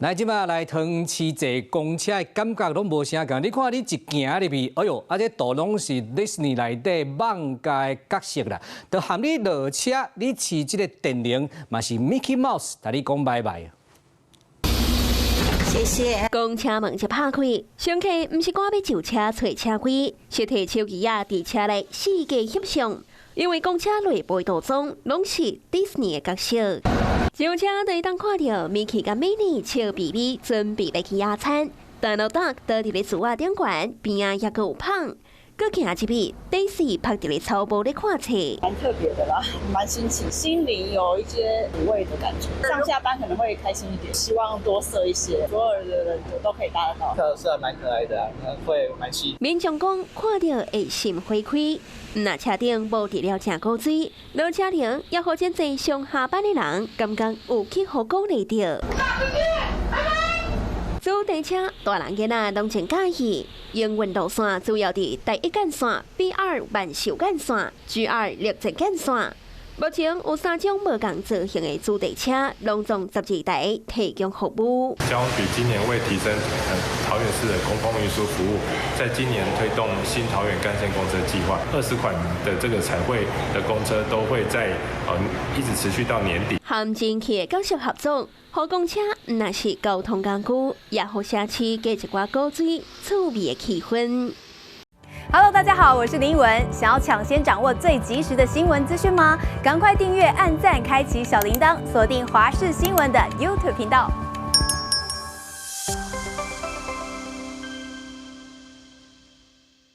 來，這擺來桃市坐公車的感覺攏無啥仝。你看你一行入去，哎喲，啊這都攏是迪士尼內底艋舺的角色啦。就含你落車，你飼這個電鈴，嘛是 Mickey Mouse，共你講拜拜。謝謝。公車門一拍開，乘客毋是趕欲就車揣車位，是提手機仔佇車內四界翕相，因為公車內部塗裝攏是迪士尼的角色。上車就會當看著米奇佮米妮笑眯眯準備欲去野餐，Donald Duck 倒佇咧樹仔頂懸，邊仔猶閣有麭。閣行入去，底是趴佇咧草帽咧看冊。蠻特別的啦，蠻新奇，心靈有一些撫慰的感覺。上下班可能會開心一點，希望多設一些，所有的人都可以搭得到。特色蠻可愛的，會蠻吸引。民眾講看著會心花開，若車頂無除了誠古錐，落車鈴也予真濟上下班的人感覺有去予鼓勵著。主題車大人囡仔攏真佮意，營運路線主要佇台一幹線、B2萬壽幹線、G2綠箭幹線。目前有三種無仝造型的主題車，攏總12台提供服務。交通局今年為提升桃園市的公共運輸服務，在今年推動新桃園幹線公車計劃，20款的這個彩繪的公車都會在一直持續到年底。和進去的角色合作，予公車毋但是交通工具，也予社區加一寡古錐趣味的氣氛。 Hello，大家好，我是林文。想要搶先掌握最及時的新聞資訊嗎？趕快訂閱、按讚、開啟小鈴鐺，鎖定華視新聞的 YouTube 頻道。